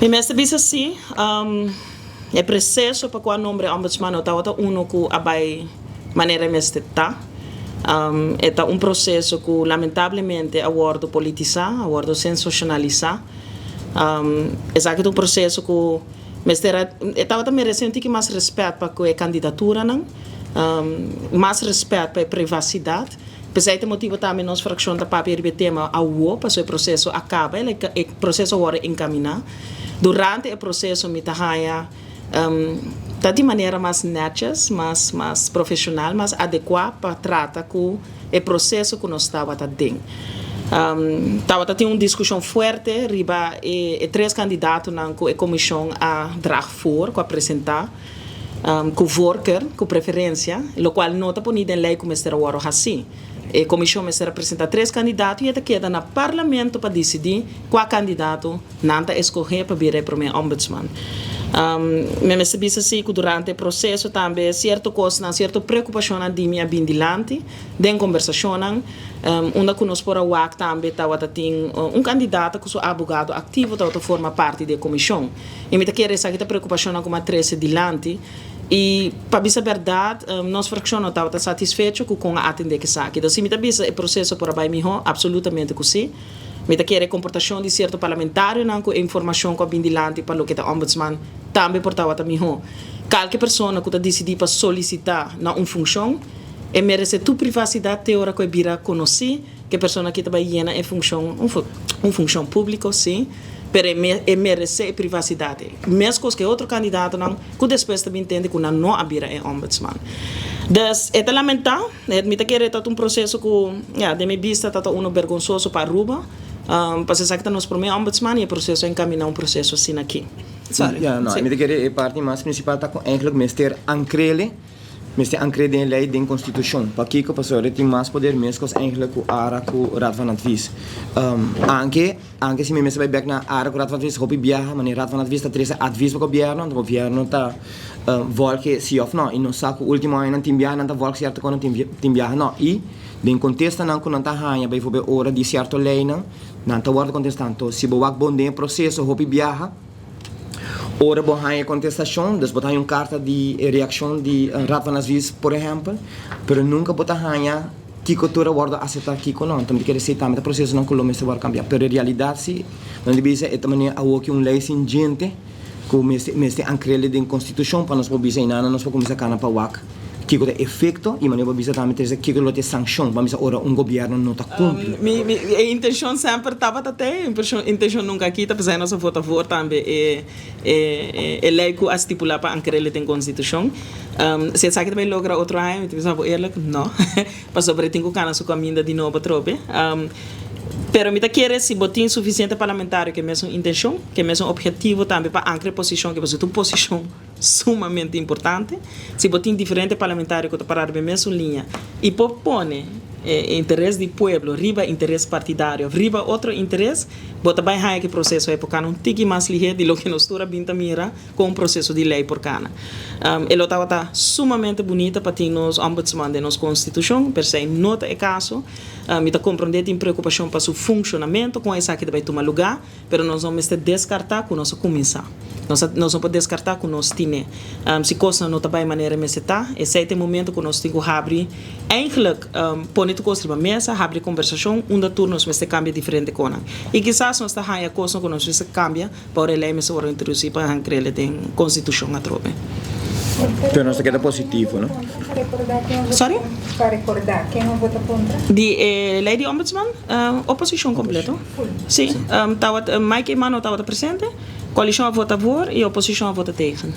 Mi mester bisa si, e proceso pa cua nombra e ombudsman no tabata uno cu a bay manera e mester ta. E ta un proceso cu lamentablemente a wordo politisa, a wordo sensacionalisa. Esaki ta un proceso cu mester a, e tabata merece un tiki mas respet pa cu e candidaturanan, mas respet pa e privacidad. P'esei ta motibo tambe nos fraccion ta papia riba e tema awo, pasobra e proceso a caba, e proceso a worde encamina. Durante e proceso mi ta haya ta di manera mas netjes, mas mas profesional, mas adecua pa trata cu e proceso cu nos tabata den. Tabata tin un discusion fuerte riba e tres candidatonan cu e comision a draag voor, cu a presenta. Ku voorkeur, ku preferensia, lokual no ta poni den lei ku mester a wòrdu hasí. E komishon mester a presentá tres kandidato i e ta keda na parlamento pa disidí kua kandidato nan ta eskohé pa bira e promé ombudsman. Mi mester bisa sí ku durante e proseso tambe sierto kosnan, sierto preokupashonnan di mi a bin dilanti den kombersashonnan, unda ku nos por a wak tambe tabata tin un kandidata ku su abogado aktivo tabata forma parti di e komishon. I mi ta kere esaki ta preokupashonnan ku mi a trese dilanti. I pa bisa bèrdat, nos frakshon no tabata satisfecho ku kon a atendé ku esaki. Entonces si mi ta bisa e proseso por a bai mihó, apsolutamente ku sí. Mi ta kere e komportashon di sierto parlamentarionan ku e informashon ku a bin dilanti pa loke ta ombudsman tambe por tabata mihó. Kalke persona ku ta disidí pa solisitá na un funshon, e meresé tur privasidat te ora ku e bira konosí. Ke persona aki ta bai yena e funshon, un funshon públiko, sí, pero e meresé e privasidat ei. Meskos ku e otro kandidatonan ku despues ta bin tende ku nan no a bira e ombudsman. Dus, e ta lamentá, mi ta kere e ta un proseso ku, ya, den mi bista ta ta uno bergonsoso pa Aruba, pasobra esaki ta nos promé ombudsman i e proseso a enkaminá un proseso asina aki. Sorry. Ya, no, mi ta kere e parti mas prinsipal ta ku eigentlik mester ankrele. Mester ankr'é den e lei den konstitushon. Pakiko? Pasobra e tin mas poder meskos enkele ku ara ku Raad van Advies. Anke, anke si mi mester bai bek na ara ku Raad van Advies, hopi biaha, manera Raad van Advies ta trese advies pa gobièrnu, anto gobièrnu ta vòlg e si òf nò. I nos sa ku último añanan tin biaha nan ta vòlg sierto kos, tin tin biaha nò. I den kontestanan ku nan ta haña beivoorbeeld ora di sierto leinan, nan ta wòrdu kontestá. Anto si bo wak bon den e proseso hopi biaha, Ora bo haña e kontestashon, dus bo ta haña un karta di e reakshon di Raad van Advies, por ehèmpel, pero nunka bo ta haña kiko tur a wòrdu aseptá, kiko no. Anto mi ta kere esei tambe ta prosesonan ku lo mester wòrdu kambiá. Pero e realidat si, nan di bisa e ta manera awor ki un lei sin djente ku mester mester ankrele den konstitushon pa nos por bisa i nan nos por kuminsá kana pa wak kiko ta e efekto i manera bo bisa tambe trese kiko lo ta e sankshon pa bisa ora un gobièrnu no ta kumpli. Mi mi e intenshon semper tabata te, e intenshon nunka a kita, p'esei nos a vota voor tambe e e e lei ku a stipulá pa ankrele den konstitushon. Si esaki ta bai logra otro aña, mi ta bisa bo eerlijk, no, pasobra e tin ku kana su kaminda di nobo atrobe. Pero mi ta kere si bo tin sufisiente parlamentario ku e mesun intenshon, ku e mesun ophetivo tambe pa ankra e posishon, ke pasobra ta un posishon sumamente importante. Si bo tin diferente parlamentario ku ta para riba e mesun liña i por pone e interes di pueblo riba interes partidario of riba otro interes, bo ta bai haña ku e proseso ei por kana un tiki mas lihé di loke nos tur a bin ta mira kon un proseso di lei por kana. E lo tabata sumamente bunita pa tin nos ombudsman den nos konstitushon, pero esei no ta e kaso. Mi ta komprondé tin preokupashon pa su funshonamentu, kon esaki ta bai tuma lugá. Pero nos no mester deskartá ku nos a kuminsá. Nos a nos no por deskartá ku nos tine. Si kosnan no ta bai manera e mester ta, esei ta e momento ku nos tin ku habri, eindelijk pone tur kos riba mesa, habri kombersashon unda tur nos mester kambia diferente konan. I kisas nos ta haña kosnan ku nos mester kambia pa ora e lei mester wòrdu introdusí pa nan krele den konstitushon atrobe. Pero nos ta keda positivo, no? Sorry? Pa rekordá, ken a vota kontra? Di e lei di ombudsman? Oposishon kompleto. Sí, tawat Mike Eman no tabata presente. Coalicion a vota voor y oposicion a vota tegen.